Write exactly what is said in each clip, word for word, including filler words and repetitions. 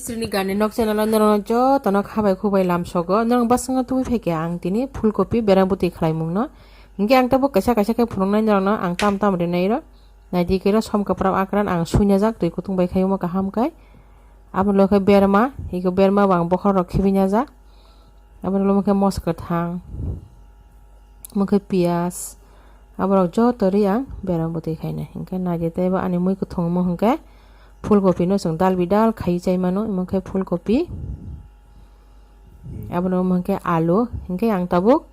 Chini gani nok channel o norokno jotono khabai khubai lamsogo. Norok bwskango tubui phaikha ang tini phulkopi berang bwtwi khlaimungno. Hinkhe ang tabuk kaisa kaisa khe phunuknai norokno ang tam tam rinai ro. Naidi khe ro som kwprap akran ang suinajak twi kutung bai khai omo kaham khai. Aboni ulo khe berma, iko berma bo ang bokhorok khibinajak. Aboni ulo khe mos kwthang. Omo khe piyaj, aborok joto ri ang berang bwtwi khainai. Hinkhe naidi tei bo ani mui kwthwng omo hinkhe phulkopi no chwng dal bidal khaiwi chai mano, omo khe phulkopi. Abono omo hinkhe alu, hinkhe ang tabuk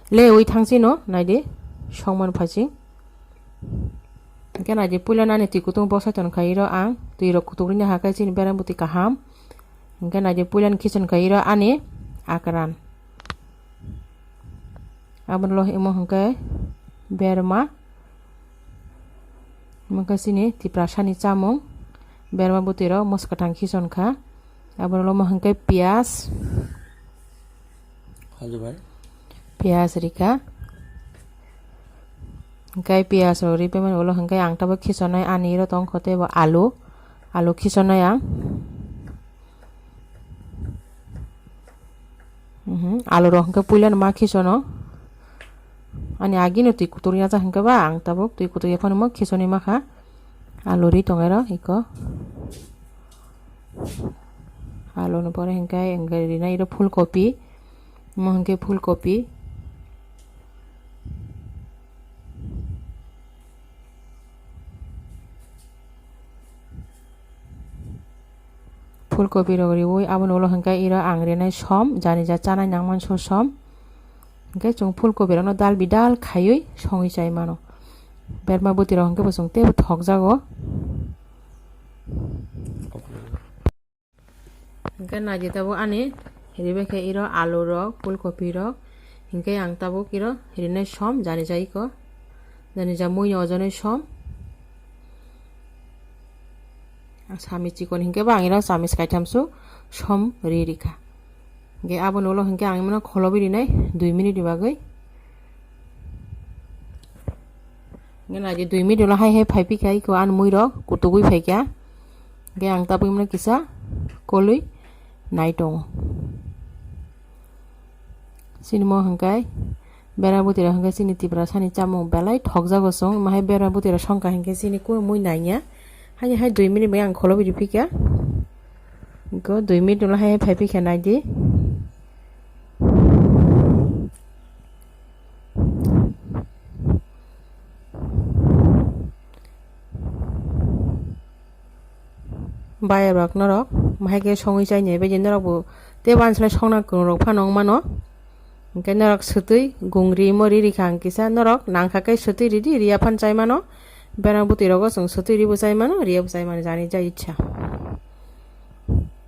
lewi thang chino naidi songman phaising. Hinkhe naidi puila nani twi kutung bosai ton khai ro ang, twi rok kutung rini hakai chini berang bwtwi kaham. Hinkhe naidi puila ni khichon khai ro ani akran. Aboni ulo imo hinkhe berma. Imo khe chini Tiprasani chamung. Berma bwtwi rok mos kwthang khichon kha. Aboni ulo imo hinkhe piyaj. Hajo bai. Piyaj rikha. Hinkhe piyaj rok ri phaimani ulo hinkhe ang tabuk khichonai ani ro tongkho tei bo alu. Alu khichonai ang. Mhm, alu rok hwnkhe puila no ma khichono. Ani agi no twi kutung ya jak hwnkhe ba ang tabuk twi kutung ya phano ma khichonwi ma kha. Alu ri tong ero iko. Alu no pore hwnkhe, hwnkhe rinai iro phulkopi. Omo hwnkhe phulkopi. Phulkopi rok riwi aboni ulo hwnkhe iro ang rinai som, jani ja chanai nangman so som. Hwnkhe chwng phulkopi rokno dal bidal khaiwi songwi chai mano. Berma bwtwi rok hwnkhe bo chwng teibo thokjago. Hwnkhe naidi tabuk ani ribai khe iro alu rok, phulkopi rok. Hwnkhe ang tabuk iro rinai som, jani ja iko. Jani ja mui ojonoi som. Ang sami chikon hwnkhe ba ang iro sami kaitham su som ri rikha. Hwnkhe aboni ulo hwnkhe ang imono kholobi rinai dui minute ni bagwi. Hwnkhe naidi dui minute ulo hai hai phai phikha iko ani mui rok kutugwi phaikha. Hwnkhe ang tabuk imono kisa kolwi nai tongo. Chini mo hwnkhe bera bwtwi rok hwnkhe chini Tiprasani chamung belai thokjago chwng. Omo hai bera bwtwi rok songkha hwnkhe chini kunu mui nangya. Haini hai dui minute bai ang kholobi riphikha. Iko dui minute ulo hai hai phai phikha naidi. Bayar rok norok mahai khe songwi chai nai bai norok bo tei uansle songna kwrwng rok phano wng mano. Hwnkhe norok swtwi gungri mo ri rikha ang kisa, norok nangkha khe swtwi ridi, riya phano chai mano. Berang bwtwi rogo chwng swtwi ribo chai mano, riya bo chai mano, jani ja ichha.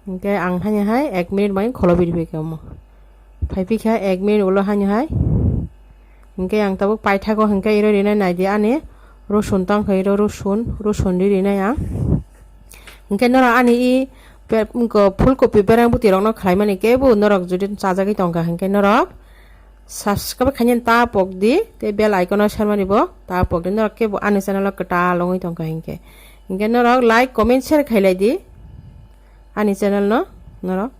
Hwnkhe ang haino hai ek minute bai kholobi riphi khe omo. Phai phikha ek minute ulo haino hai. Hwnkhe ang tabuk paithago hwnkhe iro rinai naidi ani rosun tongkha iro rosun, rosun ri rinai ang. Hwnkhe norok ani i pe-, wngkha phulkopi berang bwtwi rokno khlaimani kebo norok jodi chajagwi tongkha hwnkhe norok subscribe khainani ta pokdi tei bell icon o sermani bo ta pokdi norok kebo ani channel o kwtal wngwi tongkha hwnkhe. Hwnkhe norok like, comment, share khailaidi ani channel no norok.